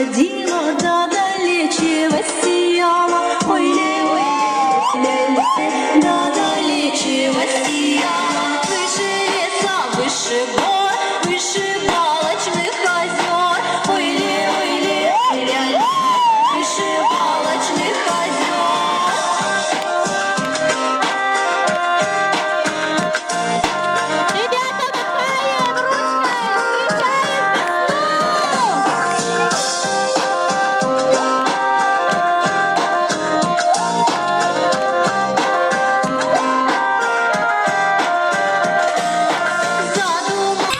Уходила, да далече воссияла. Ой, ле, ой, ле, ле, да далече воссияла. Выше леса, выше гор, выше балочных озер. Ой, ле, ой, ле, ля, ле, выше балочных озер. Ребята, махаем ручкой, встречаем весну! Задумал.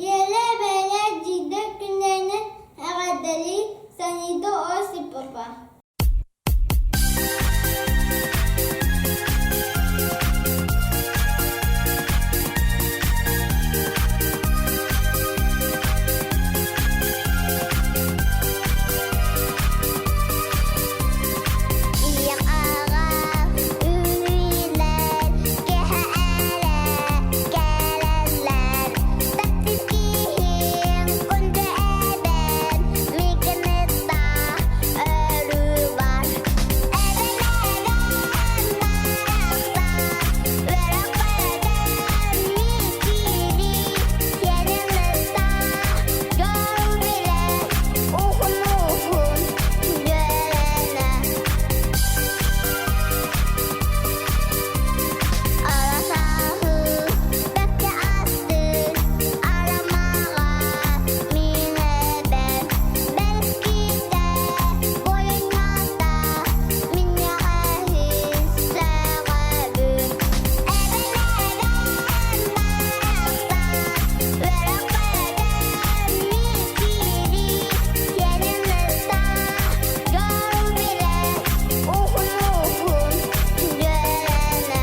Еле-бэлэ дьиҥнээх күннэринэн эҕэрдэлии Санита Осипова. Ийэм аҕам үүнүүлэр кэһээлэ кэлэллэр Таптыыр киһим күндү эбэм миигин өрүү бар Эбэм эбэм барахсан үөрэх бэрэдэм миикири сиэним дьол билэр уһун уһун үөрэнэ Арасаһы бэккэ астыыр арамаҕа мин эбэм бэркитэ буойунната минньигэһи сөҕөбүн Эбэм эбэм барахсан үөрэх бэрэдэм миикири сиэним дьол билэр уһун уһун үөрэнэ.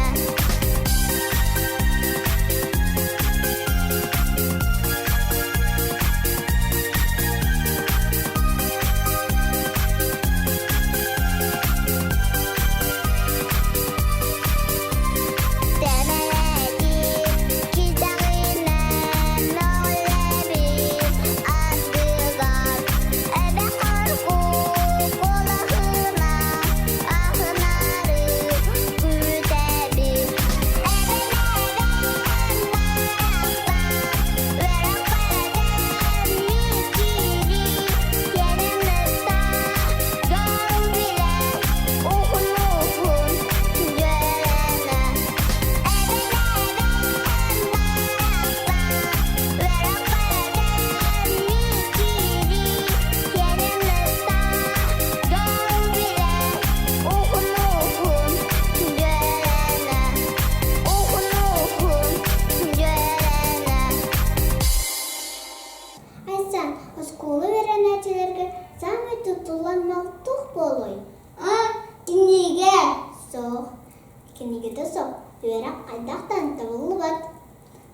Тэмэлэтин килдэҕинэн ноолэбин ардыгар эбэ хоргу куолаһына аһынары күүтэбин. Эбэм эбэм барахсан үөрэх бэрэдэм миикири сиэним дьол билэр уһун уһун үөрэнэ. Эбэм эбэм барахсан үөрэх бэрэдэм миикири сиэним дьол билэр уһун уһун үөрэнэ. Уһун уһун үөрэнэ. Айсан, оскуола үөрэнээччилэригэр саамай туттуллар мал туох буолуой? А, кинигэ. Суох. Кинигэтэ суох. Үөрэх хайдах да табыллыбат.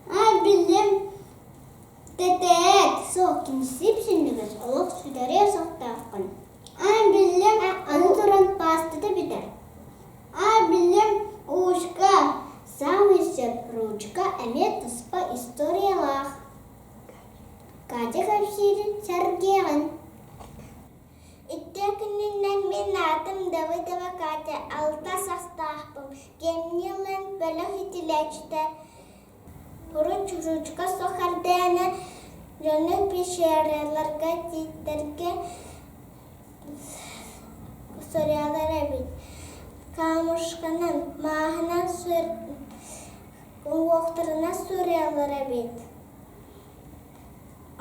А, биллим. Тэтээт. Суох, киниси синньигэс олох сүтэриэ суохтааххын. А, биллим. Аны туран паастата бүтэр. А, биллим. Ушка. Саамай сөп ручка эмиэ туспа историялаах. Катя кэпсиирин сэргиэҕин. Икки күнүнэн мин аатым Давыдова Катя, алта састаахпын. Кэмниэлэн бөлөх иитиллээччитэ Урут ручка суох эрдэҕинэ дьону пещераларга, тииттэргэ суруйаллар эбит. Камушканан, мааһынан уҥуохтарынан суруйаллар эбит.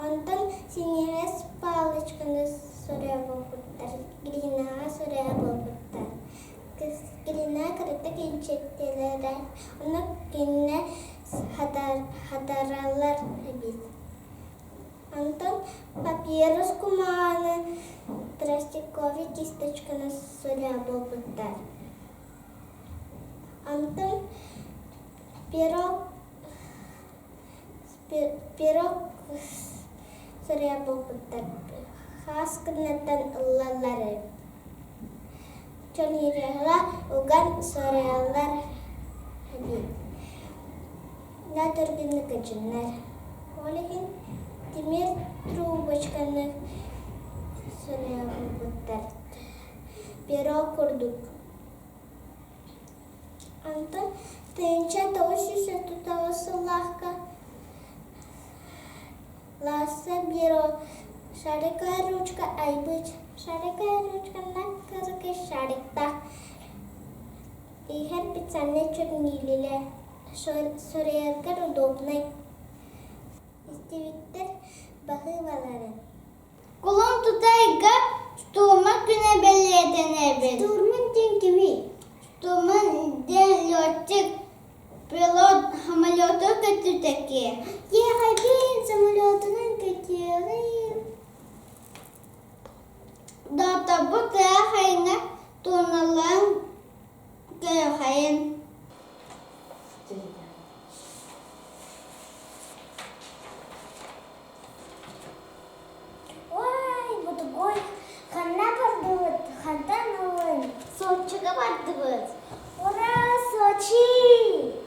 Онтон синьигэс палочканы суруйа буолбуттар, глинаҕа суруйа буолбуттар. Глина кыратык инчэттилэрэ, ону кинини хатараллар эбит. Онтон папирус кумааҕыны тростниковый кисточканы суруйа буолбуттар. Онтон пирог Пирог суруйа буолбуттар хаас гыннаттан ыллаллар эбит. Чониряҕа уган суруйаллар эбит. Да түргэнник кыдьыннар. Ол иһин тимир трубочканы суруйа буолбуттар. Пирог курдук. Онтон 1939 сыллаахха Ласса Бюро шариковая ручка айбыт шариковая ручканан кыракый шариктаах иһэр специальнай чернилилэр суруйаргар удобнай Истибиттэр баһыыбаларын Кулун тутайга штурман күнэ бэлиэтэнэбит. Штурман диэн кимий? Штурман диэн летчик, пилот самолету көтүтэки. Дьиэхэбин самолетунан көтүөҕүм. Доҕотторбут ыраах айаҥҥа туоналаан көрүөххэйин. Ой, бутугуй, ханна бардыбыт, хантан ылын? Сочига бардыбыт. Ура, Сочи!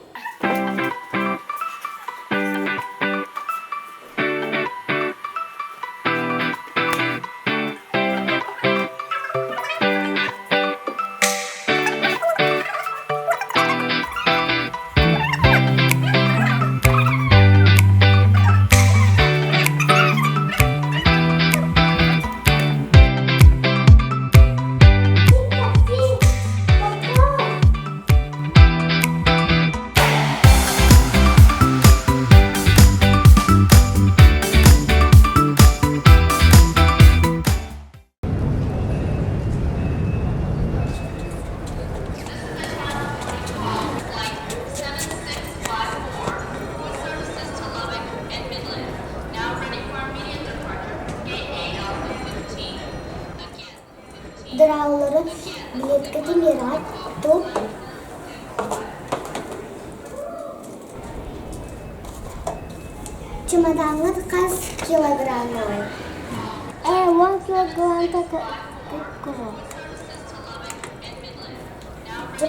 Дырааллары билиэткэтин ыраат тыл Чымадаҥҥыт хас килограммый? Ээ, 10 килограмм курдук.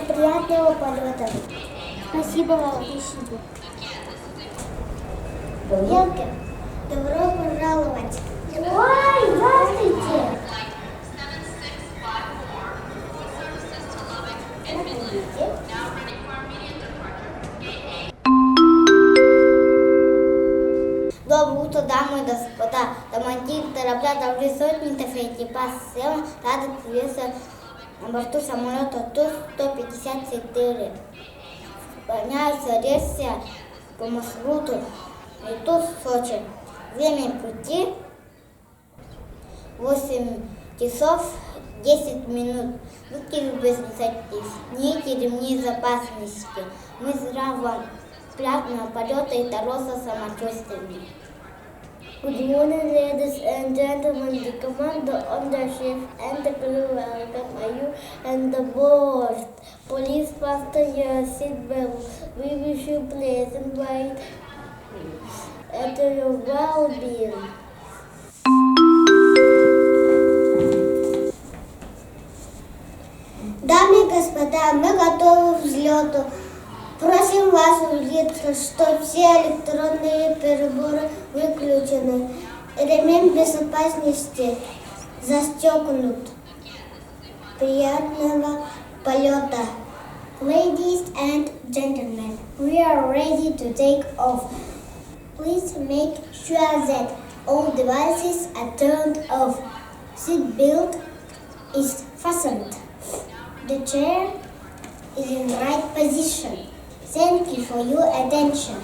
Приятного полета. Спасибо вам, спасибо. Елки, добро пожаловать. Ой, здравствуйте. Проходите. Доброе утро, дамы и господа. Командир корабля W-сотни экипаж 7 рады приветствовать на борту самолета Ту-154. Выполняется рейс по маршруту Иркутск-Сочи. Время пути 8 часов 10 минут. Будьте любезны, садитесь. Снимите ремни безопасности. Мы желаем вам приятного полета и хорошего самочувствия. Good morning, ladies and gentlemen. The commander on the ship and the crew welcome you and the board. Please fasten your seatbelt. We wish you pleasant flight and your well-being. Дамы и господа, мы готовы к взлету. Просим вас убедиться, что все электронные приборы выключены. Ремень безопасности застегнут. Приятного полета. Ladies and gentlemen, we are ready to take off. Please make sure that all devices are turned off. Seat belt is fastened. The chair is in right position. Thank you for your attention.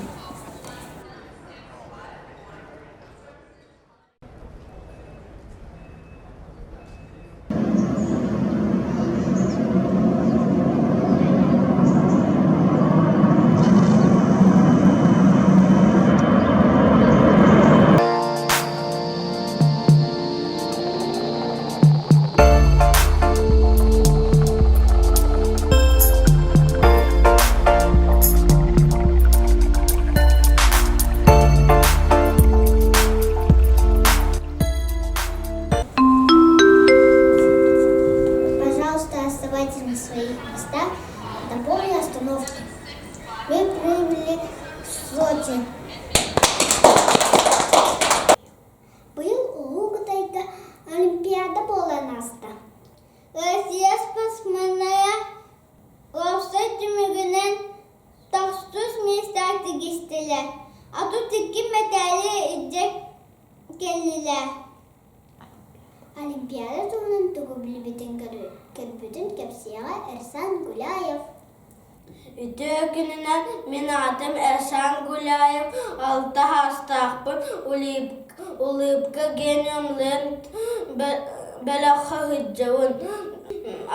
Громче. Быйыл Улуу Кытайга Олимпиада буолан ааста. Россия спортсменнара уопсай түмүгүнэн тохсус миэстэҕэ тигистилэр, 32 мэтээли илдьэ кэллилэр. Олимпиада туһунан тугу билбитин көрбүтүн кэпсиэҕэ Эрсан Гуляев. Үтүө күнүнэн мин аатым Эрсан Гуляев, алта саастаахпын, Улыбка Гениум Ленд бөлөххө сылдьабын.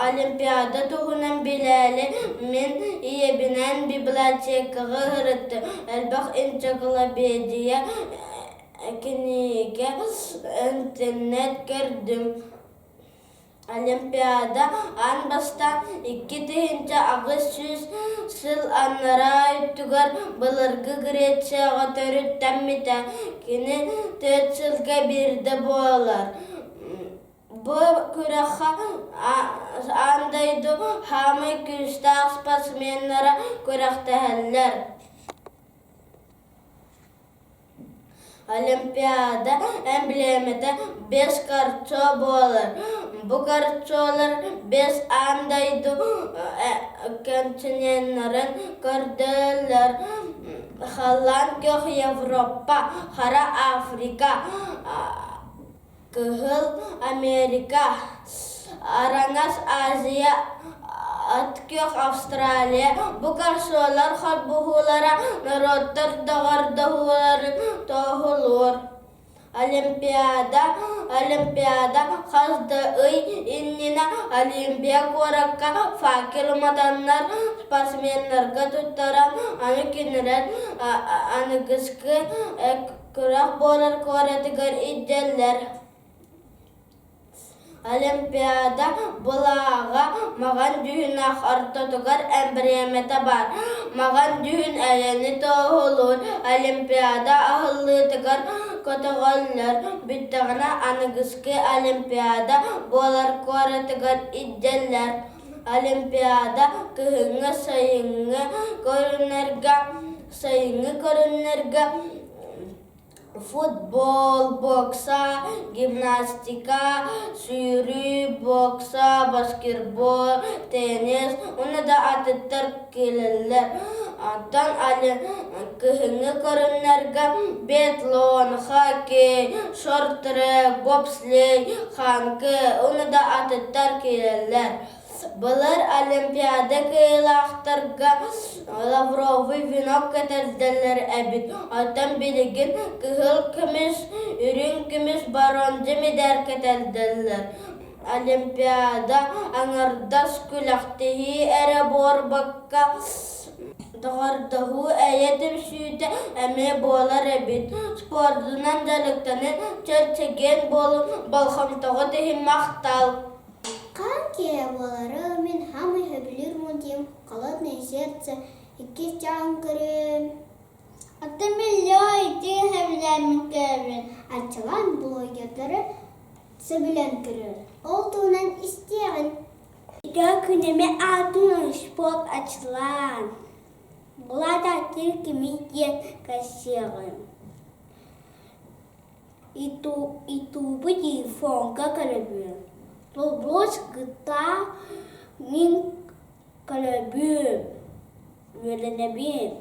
Олимпиада туһунан билээри мин ийэбинээн библиотекаҕа сырыттым. Элбэх энциклопедия кинигэ интернет көрдүм. Олимпиада аан бастаан 2800 сыл анараа өттүгэр былыргы Грецияҕа төрүттэммитэ. Кини 4 сылга биирдэ буолар. Бу күрэххэ аан дойду саамай күүстээх спортсменнара күрэхтэһэллэр. Олимпиада эмблемэтэ биэс кольцо буолар. Бу кольцолар биэс аан дойду континеннарын көрдөрөллөр: халлаан күөх Европа, хара Африка, Кыһыл Америка, Араҥас Азия, Ат күөх Австралия бу корсуолар холбоһуулара норуоттар доҕордоһууларын туоһулуур. Олимпиада Олимпиада хас да ый иннинэ Олимпия куоракка факел уматаннар спортсменнарга туттаран аны кинилэр аныгыскы Күрэх буолар куоратыгар илдьэллэр. Олимпиада былааҕа маҕан дьүһүннээх ортотугар эмблемэтэ баар. Маҕан дьүһүн эйэни туоһулуур Олимпиада аһыллыытыгар көтөҕөллөр, бүттэҕинэ аныгыскы Олимпиада буолар куоратыгар илдьэллэр. Олимпиада кыһыҥҥы, сайыҥҥы көрүҥнэргэ Сайыҥҥы көрүҥнэргэ футбол, бокса, гимнастика, сүүрүү, бокса, баскетбол, теннис уонна да атыттар кэлэллэр. Оттон кыһыҥҥы көрүҥнэргэ биатлон, хоккей, шорт-трек, бобслей, хаҥкы уонна да атыттар киирэллэр. Былыр Олимпиада кыайыылаахтарга лавровый венок кэтэрдэллэр эбит, оттон билигин кыһыл көмүс, үрүҥ көмүс, боруонза медаль кэтэрдэллэр. Олимпиада аҥардас күрэхтэһии эрэ буолбакка, доҕордоһуу эйэ түмсүүтэ эмиэ буолар эбит. Спордунан дьарыктанан чөл-чэгиэн буолун болҕомтоҕут иһин махтал! Хаан киэһэ буолара мин саамай сөбүлүүр мультигым «Холодное сердце» иккис чааһын көрүөм. Оттон мин Лео ити сөбүлээммин көрөбүн. Арчылаан блогердары сөбүлээн көрөр. Ол туһунан истиэҕин. Үтүө күнүмэ аатын спорт ачылаан. Булата тир кими диэн кэссиэҕим. Итубу телефонга көрөбүн. Тобус кытта мин көрөбүн, үөрэнэбин.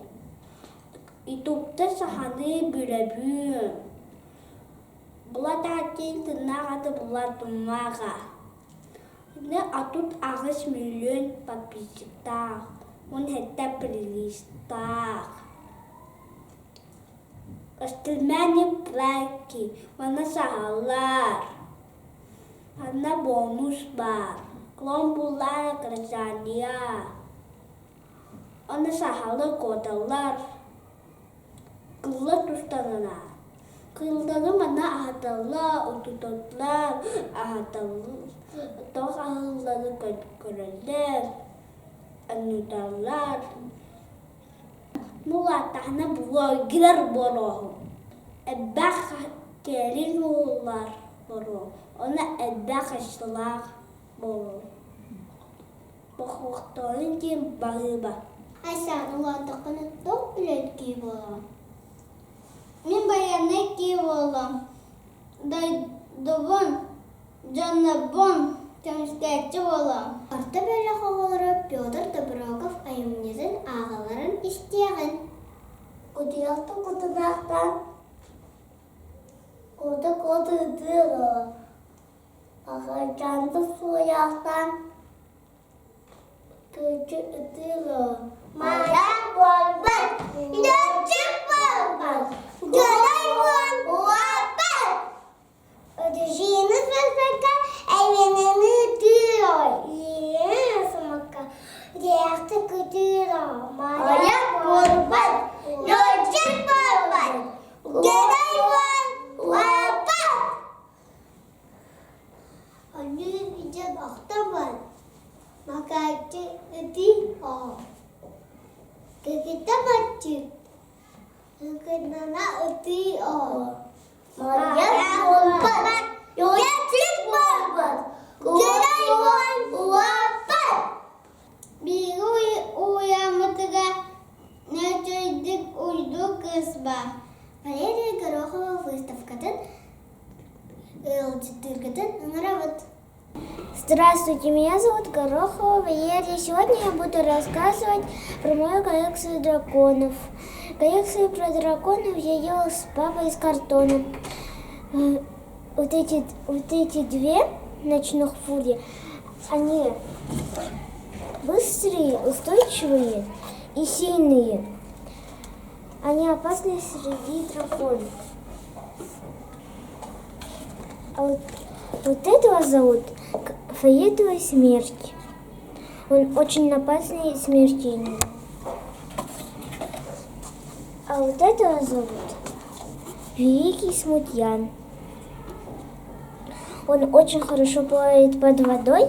Ютубта сахалыы билэбин. Булатаатын тыыннаах аты булатыммаҕа. Аны 38 миллион подписчиктаах, 17 плейлистаах. Көстүлмэни плайки манна саһаллар. Манна бонус баар. Клон буллаара кырачаанньыйа. Аны саһалы куоталлар. Кылла тустанана. Кыллары манна аһаталлар, утуталлар, аһаталлар, тоҕо аһыллары көрөллөр, анньыталлар. Мулааттаҕына блогер буолуоҕум. Элбэх кэлин уоллар буолуо, уонна элбэх аччылаах буолуо. Бохуохторун диэн баһыыба. Айсаан улааттаххына туох билэр киһи буолаҕын? Мин байыаннай киһи буоллум. Дойдубун, дьоннорбун көмүскээччи буолуом. Орто бөлөх оҕолоро Петр Доброгов айымньытын ааҕалларын истиэҕин. Кутуйахтан кутунаахтаан кута кута ытыыр Аҕайдьаанта суойаахтаан кыычы ытыыр Мадам буолбат, летчик буолбат, дьоной буолан улааппат. Дружина свысока, эймэнэни ытыыр Елена самака, диэхти кытыыр Мадам буолбат, летчик буолбат, дьоной буолан улааппат. Анньыы дьэн ахтаммын, макааччы ытыы оҕо. Кэкитэ баччыт, кыкынана ытыы оҕо. Мадьяр буолбат, Ёячик буолбат, Курай буолан улааппат. Биһиги уйаммытыгар нөчөйдүк уйду кыыс баар. Валерия Горохова выставкатын ыалдьыттыыргытын ыҥырабыт. Здравствуйте, меня зовут Горохова Валерия. Сегодня я буду рассказывать про мою коллекцию драконов. Коллекцию про драконов я делала с папой из картона. Вот эти, вот эти две ночных фури, они быстрые, устойчивые и сильные. Они опасны среди драконов. А вот, вот этого зовут Фаетовая смерть. Он очень опасный и смертельный. А вот этого зовут Великий Смутьян. Он очень хорошо плавает под водой,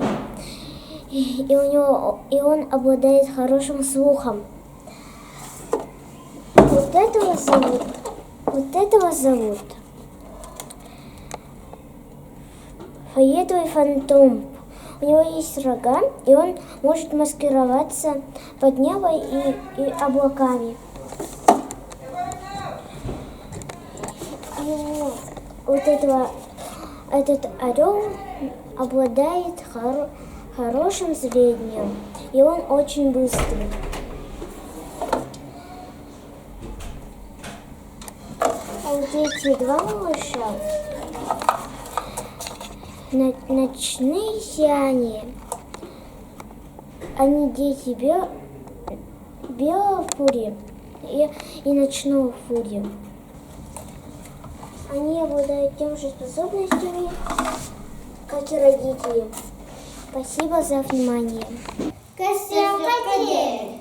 и, у него, и он обладает хорошим слухом. Вот этого зовут, вот этого зовут Фаетовый фантом. У него есть рога, и он может маскироваться под небо и, и облаками. Его, вот этого, этот орел обладает хоро, хорошим зрением, и он очень быстрый. А вот эти два малыша ночные сияния. Они дети бел, белого фури и, и ночного фури. Они обладают тем же способностями, как и родители. Спасибо за внимание. Көрсүөххэ диэри.